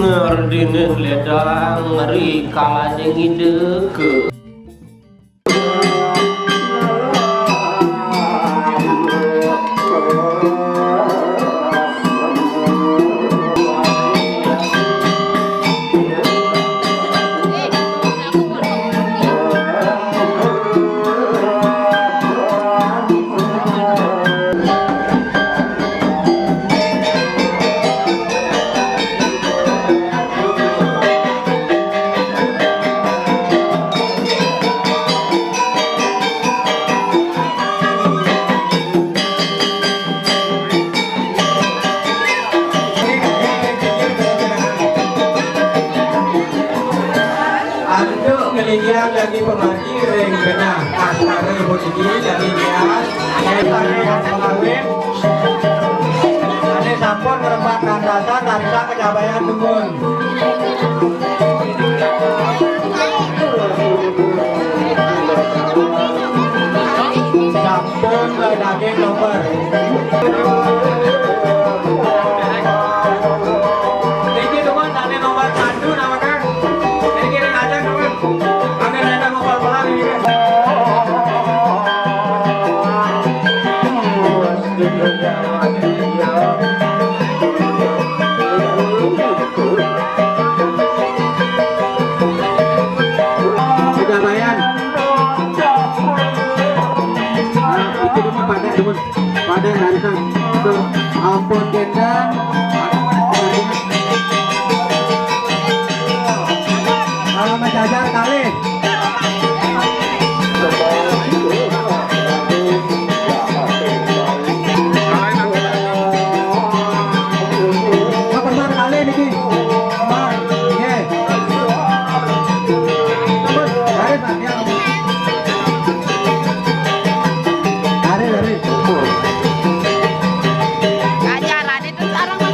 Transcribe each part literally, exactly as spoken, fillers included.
Ngardine ledang, ngeri kalane ngideke. Antuk kelindian dadi pemati ring genah acara puniki dadi niat, sane pengawit, sane sampun ngrembak kandasan, tarisan kacabayan dumun. Sampun daging nomor. Niki dumun sane nomor satu namakan. Niki ring ajeng dumun. Angger enten mau pal-palan niki. Pegabayan. Nah, itu dumun pada, dumun pada narisan. Tuh, ampun, gendang. Kalau menjajar kali. Kapan kali niki? Mar, nggih. Terus, garis, Mas, ya. Garis, garis. Aja, Radit, terus arang, Mas.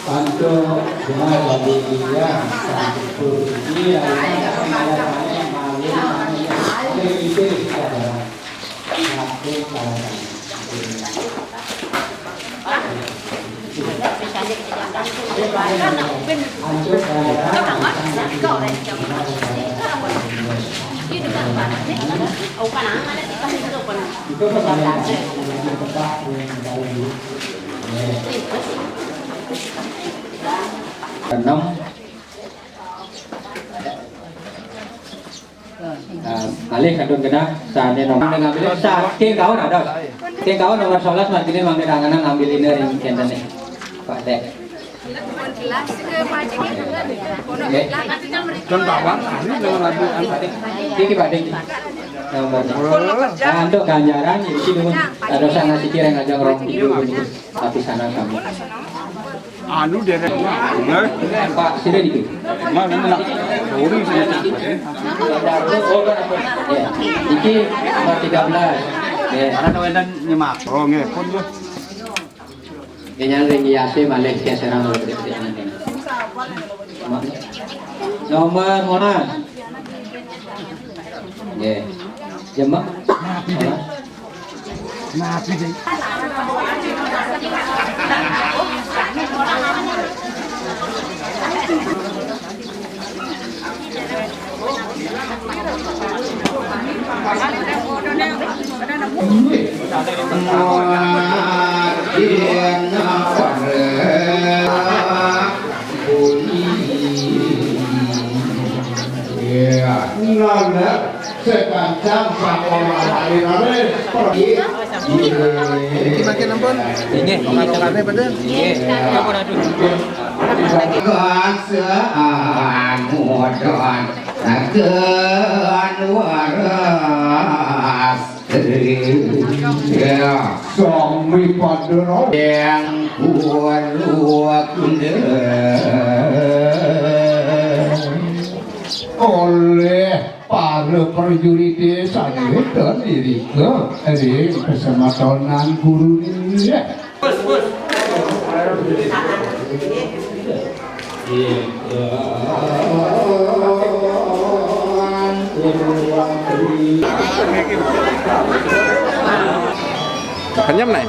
Untuk jemaat bagi dia, untuk dia, Enam. Nah, malih kantun genah, sané nomor ngambil saking kaon ada. Saking kaon nomor sebelas marginé mangga danganan ngambil ini ring kénten nih. Pak Dek. Nggih. Dan bawang, ini dengan lagu anu. Iki, Pak Dek. Nomor. Nah, untuk ganjaran, iki nuwun. Ada sana siki ring ajeng rong tiga. Tapi sana kami. Anu derek. Pak, sini dikit. Mas, enak. Sorry, saya. Ya, iki nomor tiga belas. Ya. Karena kawitan nyemak. Oh, nggih, pun nggih. Ini yang ring hiasé malih geseran. Nomor monas. Nggih. Jemak. Monas. Iya, nanda sekancang sakola lari-lari pergi. Iki makin ampun. Inggih, pengaturannya bener. Inggih, ampun, aduh. Kasih angudan akan waras. Ya, sami padha ro. Yang kuat. Oleh para prajurit sané wénten irika ring pasematonan guru nggih. Kenyam, Nay?